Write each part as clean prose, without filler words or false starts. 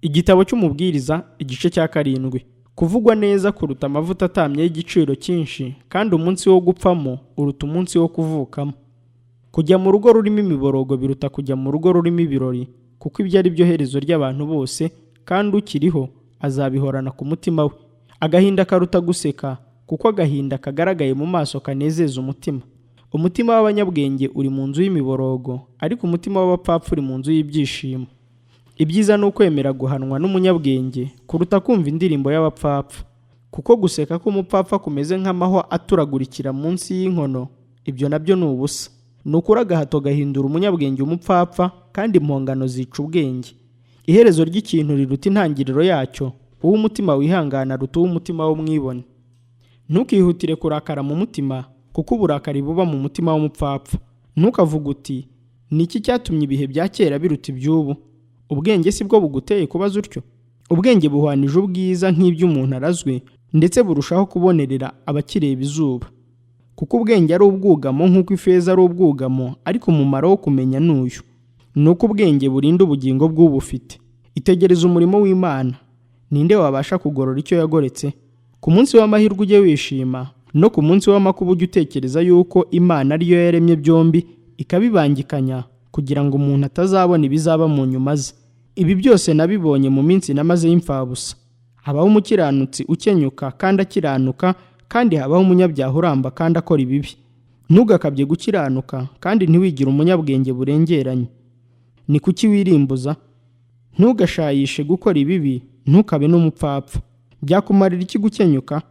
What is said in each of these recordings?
Igitabo cy'Umubwiriza, igice cya 7. Kuvugwa neza kuruta amavuta atamye y'igiciro cyinshi, kandi umunsi wo gupfamo uruta umunsi wo kuvukamo. Kujya mu rugo rurimo imiborogo biruta kujya mu rugo rurimo ibirori, kuko ibyo ari byo herezo ry'abantu bose, kandi ukiriho azabihorana ku mutima we. Agahinda karuta guseka, kuko agahinda kagaragaye mu maso kanezeza umutima. Umutima w'abanyabwenge uri mu nzu y'imiborogo, ariko umutima w'abapfapfa uri mu nzu y'ibyishimo. Ibyiza ni ukwemera guhanwa n'umunyabwenge kuruta kumva indirimbo y'abapfapfa, kuko guseka k'umupfapfa kumeze nk'amahwa aturagurikira munsi y'inkono, ibyo nabyo ni ubusa. Ni ukuri agahato gahindura umunyabwenge umupfapfa, kandi impongano zica ubwenge. Iherezo ry'ikintu riruta intangiriro yacyo, uw'umutima wihangana aruta uw'umutima w'umwibone. Ntukihutire kurakara mu mutima, kuko uburakari buba mu mutima w'umupfapfa. Ntukavuge uti ni iki cyatumye ibihe bya kera biruta iby'ubu? Ubwenge si bwo buguteye kubaza utyo? Ubwenge buhwanije ubwiza nk'iby'umuntu arazwe, ndetse burushaho kubonerera abakireba izuba. Kuko ubwenge ari ubwugamo nk'uko ifeza ari ubwugamo, ariko umumaro wo kumenya ni uyu: ni uko ubwenge burinda ubugingo bw'ubufite. Itegereze umurimo w'Imana. Ninde wabasha kugorora icyo yagoretse? Ku munsi w'amahirwe ujye wishima, no ku munsi w'amakuba ujye utekereza yuko Imana ariyo yaremye byombi, ikabibangikanya kugira ngo umuntu atazabona ibizaba mu nyuma ze. Ibi byose nabibonye mu minsi namaze y'imfabusa. Habaho umukiranutsi ukenyuka kandi akiranuka, kandi habaho umunyabyaha uramba kandi akora ibibi. Ntugakabye gukiranuka, kandi ntiwigire umunyabwenge burengeranye. Ni kuki wirimbuza? Ntugashayishe gukora ibibi, ntukabe n'umupfapfa. Byakumarira iki gukenyuka?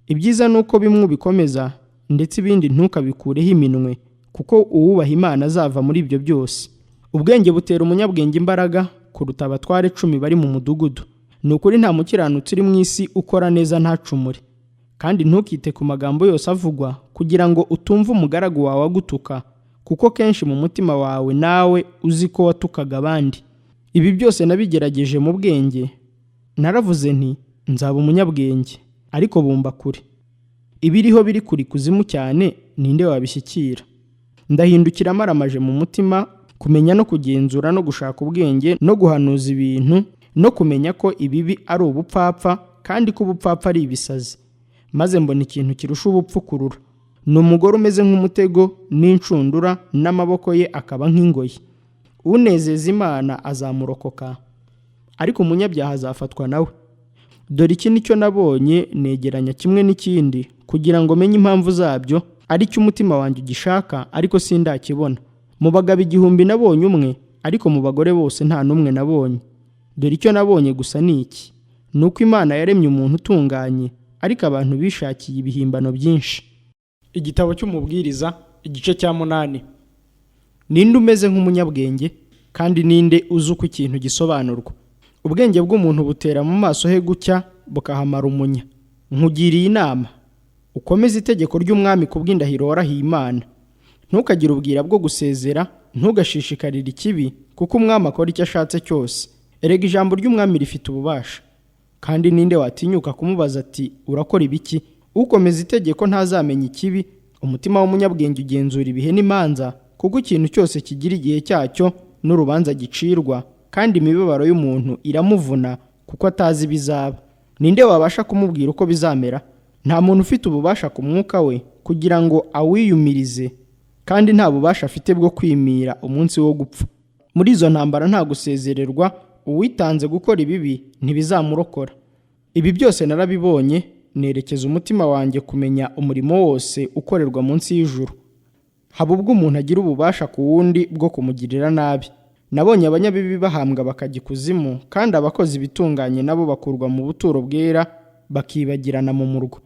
Ibyiza ni uko bimwe ubikomeza, ndetse ibindi ntukabikureho iminwe, kuko uwubaha Imana azava muri ibyo byose. Ubwenge butera umunyabwenge imbaraga kuruta abatware 10 bari mu mudugudu. Ni ukuri nta mukiranutsi uri mu isi ukora neza ntacumure. Kandi ntukite ku magambo yose avugwa, kugira ngo utumva umugaragu wawe agutuka, kuko kenshi mu mutima wawe nawe uzi ko watukaga abandi. Ibi byose nabigerageje mu bwenge, naravuze nti nzaba umunyabwenge, ariko bumba kure. Ibiriho biri kure ikuzimu cyane, ninde wabishyikira? Ndahindukira maramaje mu mutima, kumenya no kugenzura no gushaka ubwenge no guhanuza ibintu no kumenya ko ibibi ari ubupfapfa, kandi ko ubupfapfa ari ibisazi. Maze mbona ikintu kirusha ubupfu kurura. Ni umugore umeze nk'umutego n'inshundura, n'amaboko ye akaba nk'ingoyi. Unezeza Imana azamurokoka, ariko umunyabyaha azafatwa nawe. Dore iki nicyo nabonye, negeranya kimwe n'ikindi kugira ngo menye impamvu zabyo, aricyo umutima wanjye ugishaka, ariko sindakibona. Mu bagabo 1000 nabonye umwe, ariko mu bagore bose nta n'umwe nabonye. Dore icyo nabonye gusa ni iki: ni uko Imana yaremye umuntu utunganye, ariko abantu bishakiye ibihimbano byinshi. Igitabo cy'Umubwiriza, igice cya 8. Ninde umeze nk'umunyabwenge, kandi ninde uzi uko ikintu gisobanurwa? Ubwenge bw'umuntu butera mu maso he gucya, bukahamara umunya. Nkugiriye inama, ukomeze itegeko ry'umwami kubw'indahiro warahiye Imana. Ntukagire ubwira bwo gusezera, ntugashishikarire ikibi, kuko umwami akora icyo ashatse cyose. Erega ijambo ry'umwami rifite ububasha, kandi ninde watinyuka kumubaza ati urakora ibiki? Ukomeza itegeko ntazamenya ikibi. Umutima w'umunyabwenge ugenzura ibihe n'imanza, kuko ikintu cyose kigira igihe cyacyo n'urubanza gicirwa, kandi imibabaro y'umuntu iramuvuna kuko atazi ibizaba. Ninde wabasha kumubwira uko bizamera? Nta muntu ufite ububasha ku mwuka we kugira ngo awiyumirize, kandi nta bubasha afite bwo kwimira umunsi wo gupfa. Muri izo ntambara nta gusezererwa, uwitanze gukora ibibi ntibizamurokora. Ibi byose narabibonye, nerekeza umutima wanjye kumenya umurimo wose ukorerwa munsi y'ijuru. Haba ubwo umuntu agira ububasha ku wundi bwo kumugirira nabi. Nabonye abanyabibi bahambwa bakajya ikuzimu, kandi abakozi ibitunganye nabo bakurwa mu buturo bwera bakibagirana mu murwa.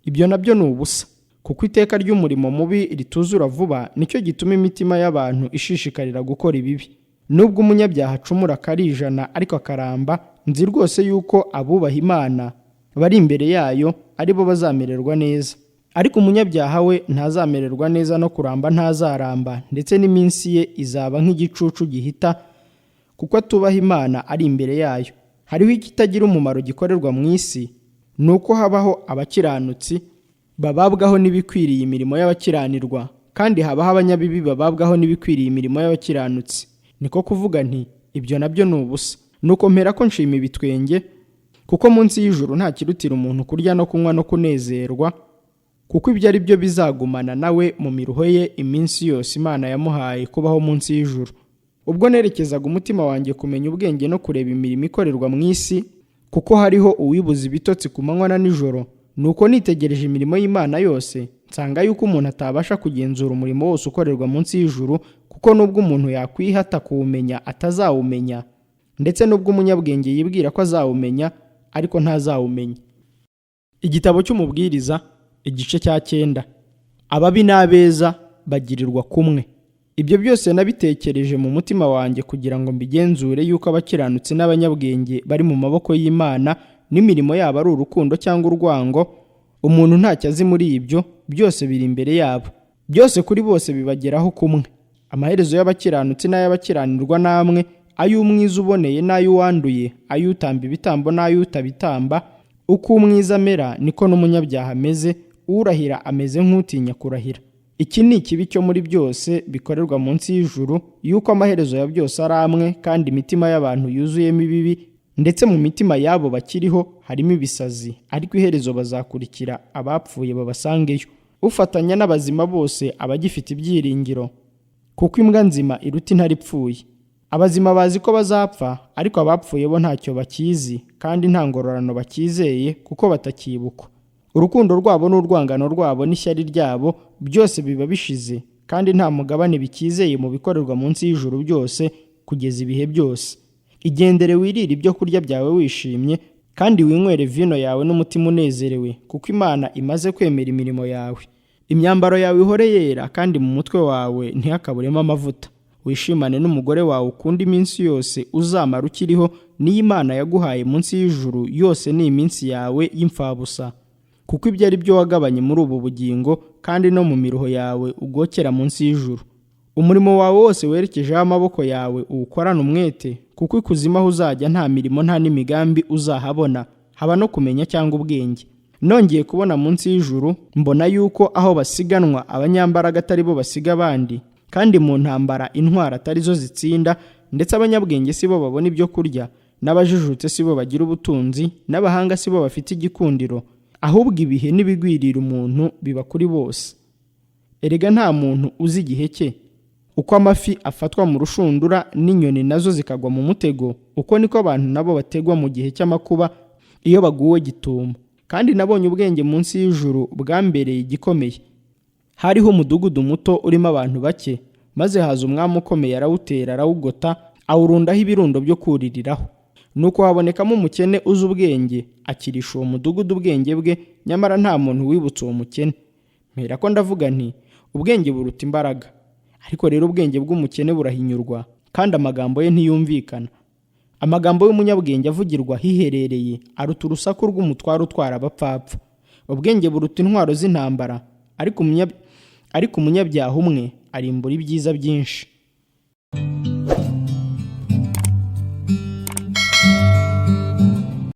Ibyo nabyo ni ubusa, kuko iteka ry'umurimo mubi rituzura vuba, nicyo gituma imitima y'abantu ishishikarira gukora ibibi. Nubwo umunyabyaha acumura akarijana ariko akaramba, nzi rwose yuko abubaha Imana bari imbere yayo aribo bazamererwa neza. Ariko umunyabyaha we ntazamererwa neza, no kuramba ntazaramba, ndetse n'iminsi ye izaba nk'igicucu gihita, kuko atubaha Imana ari imbere yayo. Hariho ikitagira umumaro gikorerwa mu isi, ni uko habaho abakiranutsi bababwaho n'ibikwiriye imirimo y'abakiranirwa, kandi habaho abanyabibi bababwaho n'ibikwiriye imirimo y'abakiranutsi. Niko kuvuga nti ibyo nabyo ni ubusa. Nuko mpera ko nshima ibitwenge, kuko munsi y'ijuru nta kirutira umuntu kurya no kunywa no kunezerwa, kuko ibyo ari byo bizagumana nawe mu miruho ye iminsi yose Imana yamuhaye kubaho munsi y'ijuru. Ubwo nerekezaga umutima wanjye kumenya ubwenge no kureba imirimo ikorerwa mu isi, kuko hariho uwibuza ibitotsi ku manywa na nijoro, nuko nitegereje imirimo y'Imana yose, nsanga yuko umuntu atabasha kugenzura umurimo wose ukorerwa munsi y'ijuru, kuko nubwo umuntu yakwihata kuwumenya atazawumenya, ndetse nubwo umunyabwenge yibwira ko azawumenya, ariko ntazawumenya. Igitabo cy'Umubwiriza igice cya 9. Ababi n'abeza bagirirwa kumwe. Ibyo byose nabitekereje mu mutima wanjye kugira ngo mbigenzure yuko abakiranutsi n'abanyabwenge bari mu maboko y'Imana, n'imirimo yabo ari urukundo cyangwa urwango. Umuntu ntacyo azi muri ibyo, byose biri imbere yabo. Byose kuri bose bibageraho kumwe. Amaherezo y'abakiranutsi n'ay'abakiranirwa namwe, ay'umwiza uboneye n'ay'uwanduye, ay'utamba ibitambo n'ay'utabitamba. Uko umwiza amera niko n'umunyabyaha ameze, urahira ameze nk'utinya kurahira. Iki ni ikibi cyo muri byose bikorerwa munsi y'ijuru, yuko amaherezo ya byose ari amwe, kandi imitima y'abantu yuzuyemo ibibi, ndetse mu mitima y'abo bakiriho harimo ibisazi, ariko iherezo bazakurikira abapfuye babasangeyo. Ufatanya n'abazima bose aba agifite ibyiringiro, kuko imbwa nzima iruta intare ipfuye. Abazima bazi ko bazapfa, ariko abapfuye bo ntacyo bakizi, kandi nta ngororano bakizeye, kuko batakibukwa. Urukundo rwabo n'urwangano rwabo n'ishyari ryabo byose biba bishize, kandi nta mugabane bikizeye mu bikorerwa munsi y'ijuru byose kugeza ibihe byose. Igendere wirire ibyo kurya byawe wishimye, kandi winywere vino yawe n'umutima unezerewe, kuko Imana imaze kwemera imirimo yawe. Imyambaro yawe ihore yera, kandi mu mutwe wawe ntihakaburemo amavuta. Wishimane n'umugore wawe ukunda iminsi yose uzamara ukiriho, niyo Imana yaguhaye munsi y'ijuru yose ni iminsi yawe y'imfabusa, kuko ibyo ari byo wagabanye muri ubu bugingo, kandi no mu miruho yawe ugokera munsi y'ijuru. Umurimo wawe wose werekejeho amaboko yawe uwukorane umwete, kuko ikuzimu aho uzajya nta mirimo nta n'imigambi uzahabona, haba no kumenya cyangwa ubwenge. Nongeye kubona munsi y'ijuru, mbona yuko aho basiganwa abanyambaraga atari bo basiga abandi, kandi mu ntambara intwara atari zo zitsinda, ndetse abanyabwenge si bo babona ibyo kurya, n'abajijutse si bo bagira ubutunzi, n'abahanga si bo bafite igikundiro, ahubwo ibihe n'ibigwirira umuntu biba kuri bose. Erega nta muntu uzi igihe cye. Uko amafi afatwa mu rushundura n'inyoni nazo zikagwa mu mutego, uko niko abantu nabo bategwa mu gihe cy'amakuba iyo baguwe gitumo. Kandi nabonye ubwenge munsi y'ijuru bwambereye igikomeye. Hariho umudugudu muto urimo abantu bake, maze haza umwami ukomeye arawutera arawugota, awurundaho ibirundo byo kuririraho. Nuko habonekamo umukene uzi ubwenge, akirisha uwo mudugudu ubwenge bwe, nyamara nta muntu wibutse uwo mukene. Mpera ko ndavuga nti ubwenge buruta imbaraga, ariko rero ubwenge bw'umukene burahinyurwa, kandi amagambo ye ntiyumvikana. Amagambo y'umunyabwenge avugirwa hiherereye aruta urusaku rw'umutware utwara abapfapfa. Ubwenge buruta intwaro z'intambara, ariko umunyabyaha umwe arimbura ibyiza byinshi.